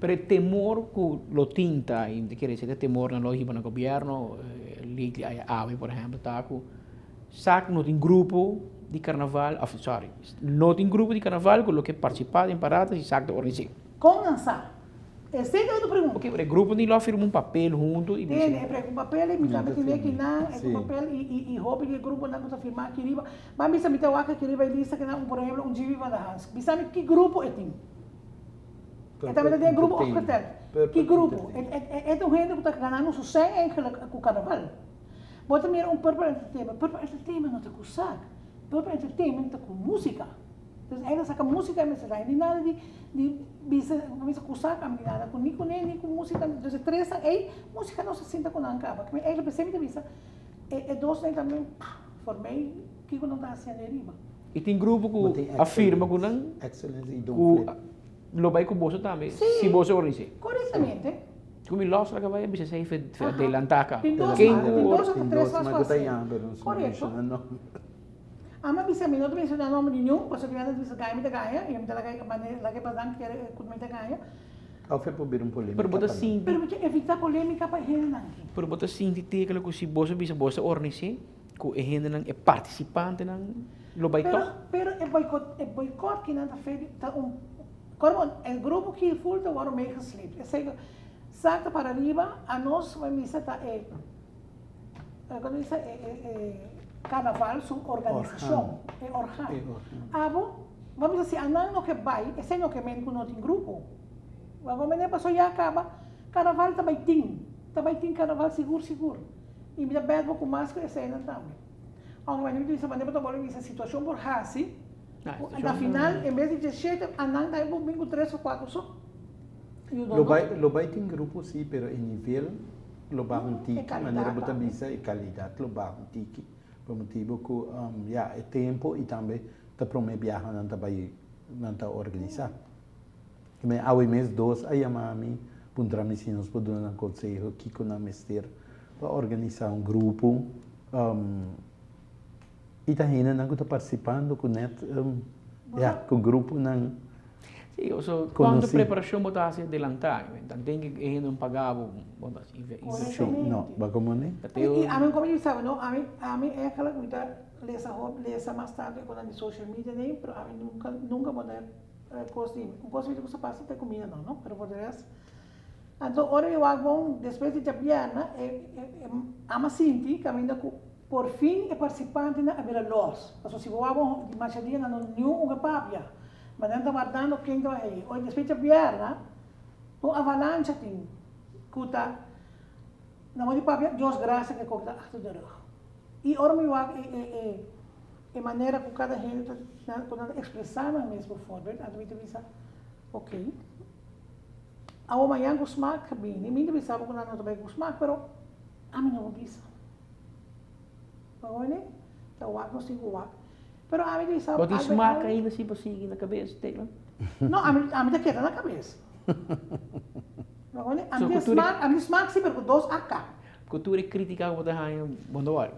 Pero e temor ku lo tin ta, i mi ta kere esei ta temornan lo hiba na gobièrnu, lately aya awe por ehèmpel ta ku sa ku no tin grupo di karnaval, òf sòri, no tin grupo di karnaval ku lo ke partisipá den parada si sak ta organis'é. Kon nan sa? Esei ta otro pregunta. Oke, pero e grupo ni lo a firma un papel huntu i bisa. Tene, e un papel i mi tambe tin aki nan, e un papel i hopi di e gruponan ku ta firma aki riba. Ban bisa mi ta wak aki riba e lista kinan un por ehemplo un Jimmy van der Hans. Bisa mi ki grupo e tin. E tambe ta den e grupo opgeteld. Ki grupo? E ta un hende ku ta ganando su sèn eigenlijk ku karnaval. Bo ta mira un Purple Entertainment. Purple Entertainment no ta ku sak. Purple Entertainment ta ku músika. Dus ei ta saka músika i mester ta ni nada di di bisa bisa ku saka ni nada ku ni kuné ni ku músika. Dus e tresnan ei músika no sa sinta ku nan kaba. Mi eigenlijk p'esei mi ta bisa e e dosnan ei tambe for mei kiko nan ta hasiendo ei riba. I tin grupo ku a firma ku nan ku lo bai ku boso tambe si boso organis'é. Korektamente. Ku mi lòs laga bai a bisa esei fe adelantá kaba. Tin dos mas, tin dos òf tres mas ku hasi. Korekto. Ama bisa mi no ta menciona nomber di niun, pasobra mi a bisa gaya mi ta gaya, y mi ta laga mane laga e pasan kere cu mi ta gaya. Of e por bira un polemica Pero bo ta pa nan. sinti. Pero mi ke evita polemica pa e hendenan aki. Pero bo ta sinti tekele cu si boso bisa boso ta organise cu e hendenan, e participantenan lo bay Pero, toch? pero e boicot, e boicot ki nan ta fe ta un, corbo e grupo ki full ta worde meegesleept. Esey sa ta para riba, anos bo bisa ta e. Como bisa e e carnaval su organisacion, e orgaan. Abo, bo bisa si anan no ke bai, esei no ke men ku no tin grupo. Bo mene paso ya kaba, carnaval ta bai tin, ta bai tin carnaval sigur sigur. I mi ta bèt bo ku mas ku eseinan tambe. Aunke mi ta bisa manera bo ta wòrdu bisa situacion por hasi, na final en bes di 17 anan ta bin ku tres o kuater so. Lo bai lo bai tin grupo si, pero e nivel lo baha un tiki, manera bo ta bisa e kalidat lo baha un tiki, pa motibu ku ya e tempu i tambe ta prome biaha nan ta bai nan ta organisá. Mi awe mes dos a yama mi puntra mi si nos por duna nan konseho kiko nan mester pa organisá un grupo i ta hendenan ku ta partisipando ku nèt ya ku gruponan. Sí, oso, cuanto preparacion bo ta haci adelantá? Dan tin que e hende un paga bo, bo ta haci inversion. Sí, no, ba como ni? I ami como yo sabi no, ami, ami eigenlijk mi ta lesa hopi, lesa mas tanto e cosnan di social media nei, pero ami nunca, nunca bo ta cos di, un cos mi ta gusta pasa ta e comida no, no, pero por de rest, anto ora mi wak bon, despues di djabièrnè, e, e, e ama sinti caminda cu por fin e participantenan a bira los, pasobra si bo wak bon di masha dia nan no niun un a papia. Ma nan ta wardando ken ta bai hayi. Oi despues djabièrnè un avalancha tin ku ta nan wou di papia Dios gracia ku e kok ta achter de rug. I ora mi wak e e e e manera ku kada hende ta nan ku nan ta ekspresá nan mes bijvoorbeeld anto mi ta bisa ok awor mañan ku smak ta bini mi ta bisa bo ku nan no ta bai ku smak pero ami no por bisa. Bo wak ta wak nos tin ku wak. Pero ami ta bisa Bo tin smak ainda si bo sigui na kabes, Tecla? No, ami ami ta keda na kabes. Ami tin smak, ami tin smak si pero ku dos AK. Ku tur e kritika ku bo ta haña, bo no ta wòri?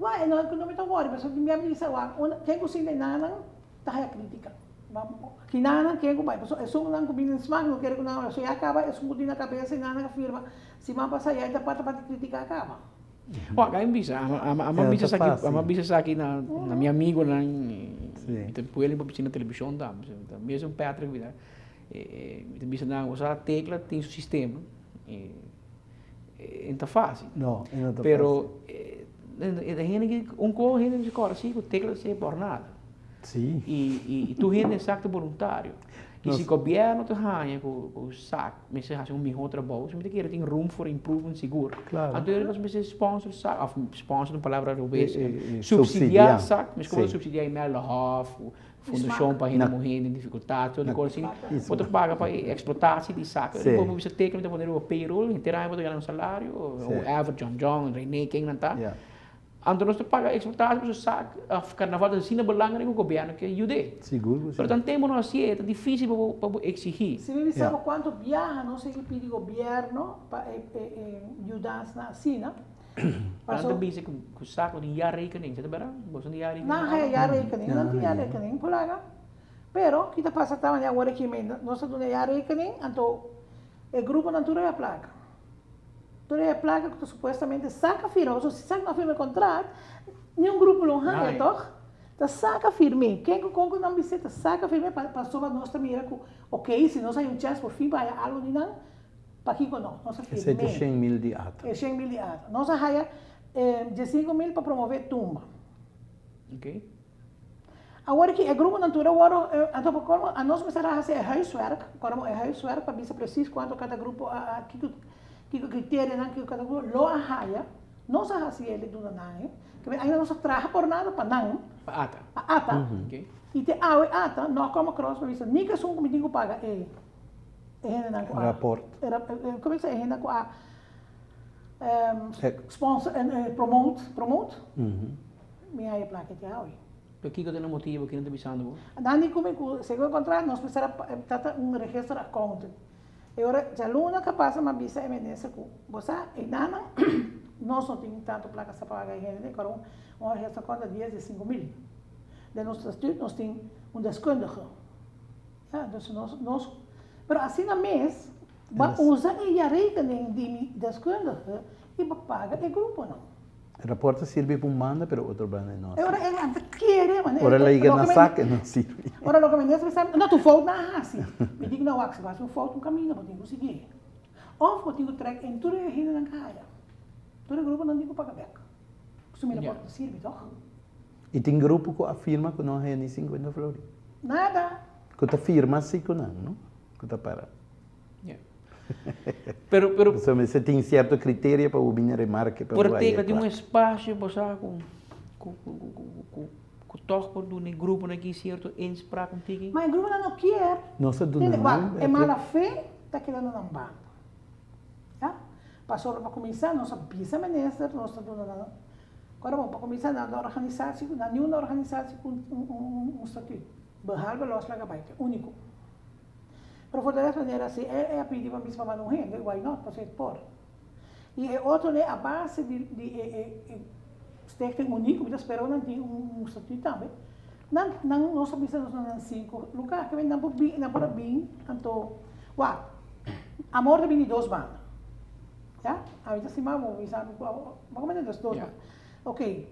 Wak, no ku no mi ta wòri, pasobra tin bia mi ta bisa wak, unda ken ku sinta e nannan ta haña kritika. Ki nannan ken ku bai, pasobra esunnan ku bini den smak no kere ku nan bai, so ya kaba esun ku tin na kabes e nannan a firma siman pasa ya e ta parti parti kritika kaba. Wak, a mi bisa, a mi bisa esaki, a mi bisa esaki na na mi amigonan, mi ta pueblo pa bisa na televishon tambe, mesun Patrick mi ta bisa nan, bo sa Tecla tin su sistema, e no ta fácil, No, e no ta fácil. Pero e hende ki un ko hende mester kòrda si ku Tecla ta por nada. Sí. I tur hende sak ta boluntario. I si gobièrnu ta haña ku sak mester hasi un mihó trabou, mi ta kere tin room for improvement sigur. Anto nos mester sponsor sak, òf sponsor ta un palabra robes, supsidiá sak, mester komo supsidiá Imelda Hof, fundashon pa hende muhé den difikultat, tur kos asina. Bo ta paga pa e eksplotasi di sak. Bo por bisa teken mi ta pone riba payroll, henter aña bo ta gana un salario, whoever, John John, Rene, ken nan ta. Anto nos ta paga eksportashi pasobra sa ku karnaval ta asina belangrijk ku gobièrnu ke yud'é. Sigur ku si. Pero tan tempu no hasié, ta difísil pa bo pa bo eksigí. Si mi bisa bo kuantu biaha nos a pidi gobièrnu pa e yudansa asina, Nan ta bisa ku ku sa ku tin jaarrekening, sa ta bèrdat? Boso tin jaarrekening? Nan haya jaarrekening, nan tin jaarrekening, polaga. Pero, ki ta pasa ta manera awor aki nos ta duna jaarrekening, anto. E gruponan tur a plaka. Tur e plaka ku ta supuestamente SAC a firma, pasobra si SAC no a firma e kontrat, niun grupo lo haña, tòg? Ta SAC a firm'é. Ken ku kon ku nan bis'é ta SAC a firm'é pasobra nos ta mira ku oké, si nos haña un chèns por fin pa haña algu di nan, pakiko no? Nos a firm'é. Esei ta 100.000 di ata. E 100.000 di ata. Nos a haña 15.000 pa promové tumba. Oké. Awor ki e gruponan tur a wòrdu, anto pa kolmo anos mester a hasi e huiswerk, kòrda e huiswerk pa bisa presis kuantu kada grupo a a kiko kiko kriterionan kiko kada grupo lo a haya, nos a hasi el e duna nan e, ke ainda nos a traha por nada pa nan, Pa ata. pa ata, i te awe ata no a kòm across pa bisa ni ku esun ku mi tin ku paga e e hendenan ku a Raport. komo e hendenan ku a sponsor promote promote. Mi haya plaka te awe. Pero kiko ta e motibo ki nan ta bisando bo? Nan di ku mi ku segun e kontrato nos mester a trata un register accountant. E ora djaluna ka pasa mi a bisa e minister ku bo sa e nannan nos no tin tantu plaka sa paga e hende kor un register accountant dies di 5000. Den nos statuut nos tin un deskundige. Ya dus nos nos pero asina mes bo a usa e jarekening di mi deskundige i bo paga e gruponan. Raport ta sirbi pa un banda pero otro banda e no sirbi. Ora e ta kere manera. Ora la yega na sak e no sirbi. Ora loke mi mester bisa no tu fout nan a hasi. Mi di no wak si bo hasi un fout un kaminda bo tin ku sigui. Of bo tin ku trek en tur e hendenan ka haya. Tur e gruponan tin ku paga bek. Pasobra mi raport ta sirbi toch. I tin grupo ku a firma ku no a haya ni 50 flori. Nada. Ku ta firma si ku nan no ku ta para. Pero, pero. Pasobra mester tin cierto criterio pa bo bini remarke pa bo Por haya tecla tin un plaka. espacio bo sa cu cu cu cu cu cu toch por duna e gruponan aki cierto inspraak un tiki. Ma e gruponan no kier. Nos a duna Tende, nan wak, e mala fe ta keda na nan banda. Ya? Pasobra pa cuminsa nos a bisa minister, nos ta duna nan, Ora bon, pa cuminsa nan no organisatie, nan niun organisatie cu un un un statuut. Behalve Los Laga Bai, ta e unico. Pero for de rest manera si e a pidi pa bisa pa manda un hende, why not, pasobra e por. I e otro ne a base di di e e e Stichting Unie, ku mi ta spera ku nan tin un statuut tambe, nan nan nos a bisa nos na nan sinku lugar, ke nan por bin nan por a bin, anto wak, amor ta bini di dos banda, ya, ami ta stima bo, mi sa ku abo, bo a dos banda, ok.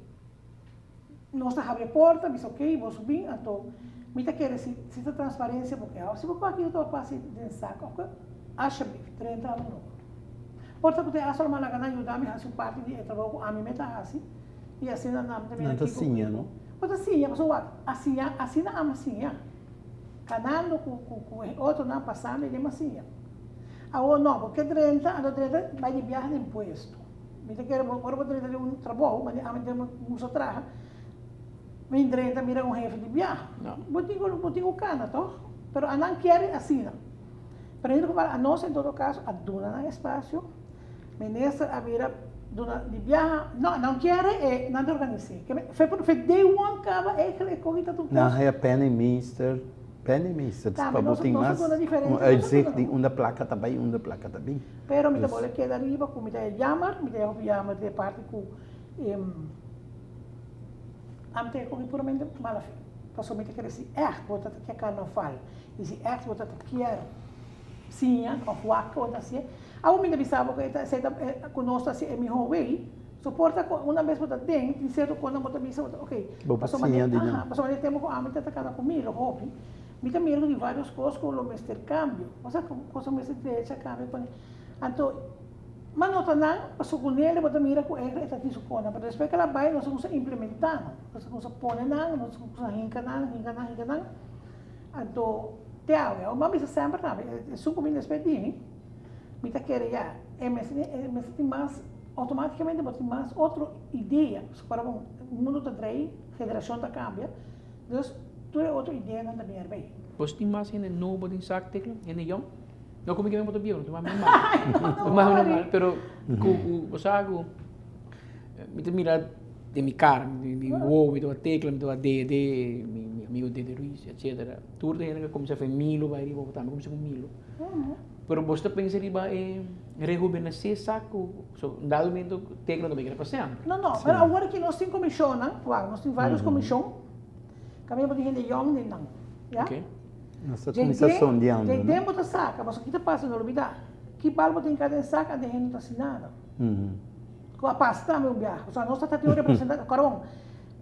Nos ta habri e porta, bisa ok, boso bin, anto mi ta kere si si ta transparencia bo ke si bo paki yo ta pasi den sak ok, alsjeblieft, 30 aña nobo. Por ta ku te hasta lo mas laga nan yuda mi hasi un parti di e trabou ku ami me ta hasi i asina nan ta mira Nan ta kiko siña no? Bo ta siña pasobra wak a siña asina ami a siña kanando ku ku ku e otronan pasando i den mi a siña. Awor no, bo ke drenta anto drenta bai di biaha den puesto. Mi ta kere bo ora bo drenta den un trabou, mane ami den musa traha, mi drenta mira un hefe di biaha. Bo tin ku bo tin ku kana tòg? Pero anan kier asina. Pero en ieder geval anos en todo kaso a duna nan espasio, minister a bira duna di biaha, no nan kier e nan ta organis'é. Fe fe day one kaba eigenlijk e koki ta tur kos. Nan haya penningmeester. Penningmeester Tambe pa bo nos tin nos a mas duna un diferente nos a uitzicht duna di unda plaka ta bai unda plaka ta bin. Pero mi ta Dus. bole keda riba ku mi ta e jammer, mi ta e hopi jammer di e parti ku ami ta e koki puramente mala fe. Pasobra mi ta kere si ègt bo ta ta kier karnaval i si ègt bo ta ta kier siña òf wak ku bo ta hasié. Awor mi ta bisa bo ku e ta esei ta ku nos ta hasi e mihó wey. So por ta ku una bes bo ta den tin sierto kosnan bo ta bisa bo ta ok Bo por pasobra siña di nan. aha pasobra den tempu ku ami ta ta kada ku mi lo hopi mi ta mira ku tin varios kos ku lo mester kambio osea ku kos ku mester drecha kambio pone anto mi a nota nan pasobra ku nel bo ta mira ku e ta tin su kosnan pero despues ku el a bai nos a kuminsa implementa nan nos a kuminsa pone nan nos a kuminsa hinka nan hinka nan hinka nan anto te awe mi a bisa semper tambe esun ku bini despues di mi mi ta kere ya e mester e mester tin mas Automaticamente bo tin mas otro idea, pasobra para bo mundo ta drei, generacion ta cambia, dus tur e otro ideanan ta bin erbij. Bos tin mas hende nobo den sak tekla, hende yong? No como que bo ta bieu, no ta mas normal. No mas normal, pero cu cu bo sa cu mi ta mira den mi cara, mi wowo, mi ta wak tekla, mi ta wak dede, mi amigo Dede Ruiz, etcetera. Tur ta hende cu a cuminsa fe Milo bay riba, bo tambe a cuminsa cu Milo. Pero bo ta pensa riba e rehubenesé sa ku so un dado momento tecla no ta keda pa semper. No, no, pero awor aki nos tin komishonnan, wak, nos tin varios komishon, kaminda bo tin hende yòn den nan, ya. Nos ta kuminsá sondeando, no? Dje den bo ta saka, pasobra ki ta pasa, no lubidá. Ki bal bo tin ka den sak ante hende no ta hasi nada. Ku a pasa tambe un biaha. Pasobra nos ta tin un representante, karon,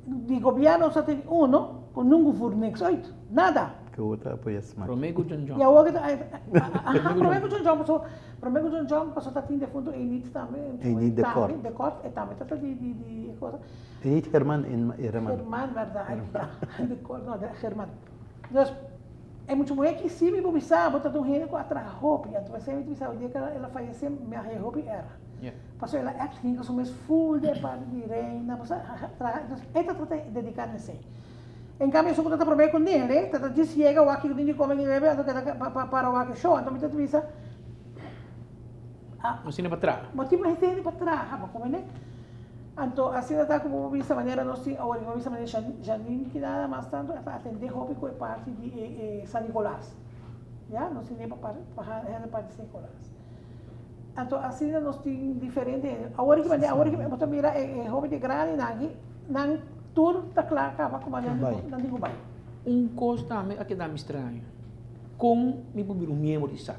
di gobièrnu nos ta tin uno ku nungu voer niks uit. Nada. Ku awor ta apoya smak. Promé ku John John. I awor ku ta, aha, promé ku John John pasobra, promé ku John John pasobra ta tin defuntu Enid tambe. Enid de Kort. De Kort, e tambe ta di di di e cosa. Enid Herman, Herman. Herman, bèrdat. De Kort, no, Herman. Dus. E mucha muhé ki si mi por bisa bo ta un hende ku a traha hopi, anto p'esei mi ta bisa bo dia ku el a fayesé mi a haña hopi era. Pasobra el a ègt hinka su mes ful den e parti di reina, bo sa, traha, entonces e ta trata di dediká na esei. En kambio esun ku ta ta promé ku nel, ta ta djis yega wak kiko tin di kome di bebe anto keda para wak e show, anto mi ta bisa, a. No sina pa traha. Bo tin hende pa traha, bo komprende? Anto asina ta ku bo por bisa manera nos tin awor, bo por bisa manera Janine ki nada mas tantu a ta atendé hopi ku e parti di e e San Nicolas. Ya, nos tin pa parti pa hende parti San Nicolas. Anto asina nos tin diferente hende. Awor ki manera awor ki bo ta mira e e hopi di grandinan aki, nan tur ta kla kaba ku nan nan tin ku bai. Un kos tambe a keda mi straño, kon mi por bira un miembro di sak?